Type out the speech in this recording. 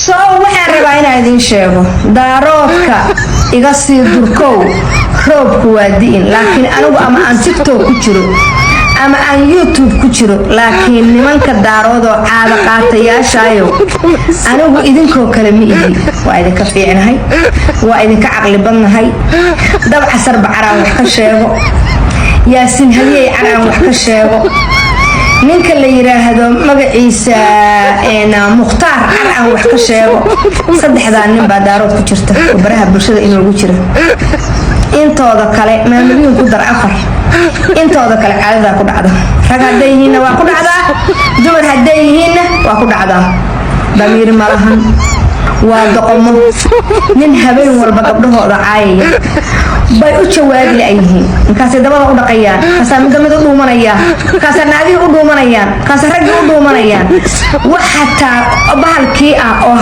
So waxaan rabaa inaan idiin sheego, Daaroodka iga sii durkow, roobku waa di'in, laakiin anigu ama aan TikTok ku jiro ama aan YouTube ku jiro, laakiin nimanka Daaroodoo caada qaatayaashaayo, anigu idinkoo kale ma ihi. Waa idinka fiicnahay, waa idinka caqli badnahay. Dabcasar bacaraan wax ka sheego, Yaasiin Hadiyey caraan wax ka sheego, ninka la yiraahdo magaciisa Mukhtaar car aan wax ka sheego. Saddexdaa nin baa Daarood ku jirta oo baraha bulshada inoogu jira. Intooda kale maamulyiin ku dar afar, intooda kale caadadaa ku dhacda. Rag hadday yihiinna waa ku dhacdaa, dumar hadday yihiinna waa ku dhacdaa. Damiir malahan, waa doqomo. Nin habeen walba gabdhahooda caayaya bay u jawaabi la-yihiin. Markaasay dabada u dhaqayaan, markaasaa midda mid u dhuumanayaan, markaasaa naagihii u dhuumanayaan, markaasaa raggii u dhuumanayaan. Wax xataa bahalkii ah oo